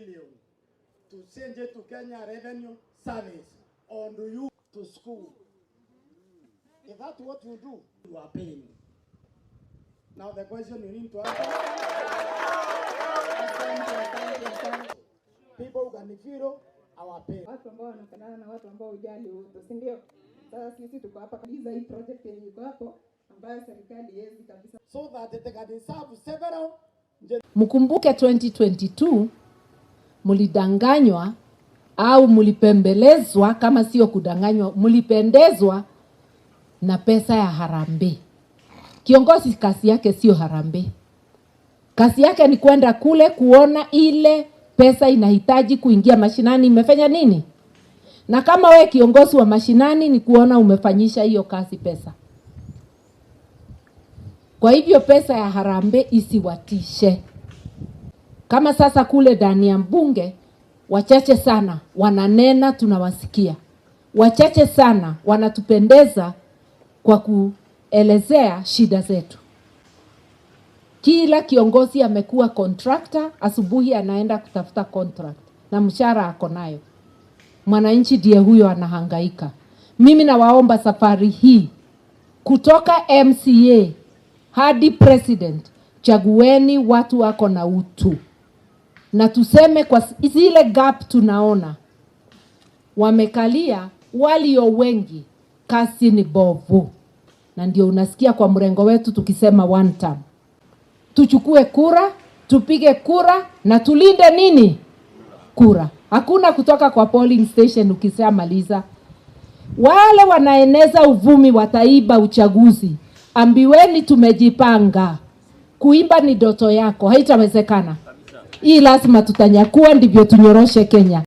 Billion to change it to Kenya Revenue Service or do you to school? If that's what you do, you are paying. Now the question you need to ask Asante, asante, asante. People who can feel our pain. Watu ambao wanafanana na watu ambao hujali utu, si ndio? Sasa sisi tuko hapa kabisa, hii project yenye iko hapo ambayo serikali haiwezi kabisa. So that they can serve several Mkumbuke 2022 mlidanganywa au mlipembelezwa, kama sio kudanganywa, mlipendezwa na pesa ya harambee. Kiongozi kazi yake sio harambee, kazi yake ni kwenda kule kuona ile pesa inahitaji kuingia mashinani imefanya nini, na kama we kiongozi wa mashinani ni kuona umefanyisha hiyo kazi pesa. Kwa hivyo pesa ya harambee isiwatishe. Kama sasa kule ndani ya mbunge, wachache sana wananena, tunawasikia. Wachache sana wanatupendeza kwa kuelezea shida zetu. Kila kiongozi amekuwa contractor, asubuhi anaenda kutafuta contract na mshahara ako nayo. Mwananchi ndiye huyo anahangaika. Mimi nawaomba safari hii kutoka MCA hadi president, chagueni watu wako na utu, na tuseme kwa zile gap tunaona wamekalia walio wengi, kazi ni bovu, na ndio unasikia kwa mrengo wetu tukisema one term. Tuchukue kura, tupige kura na tulinde nini? Kura. Hakuna kutoka kwa polling station ukishamaliza. Wale wanaeneza uvumi wataiba uchaguzi, ambiweni tumejipanga. Kuimba ni ndoto yako, haitawezekana. Hii lazima tutanyakua, ndivyo tunyoroshe Kenya.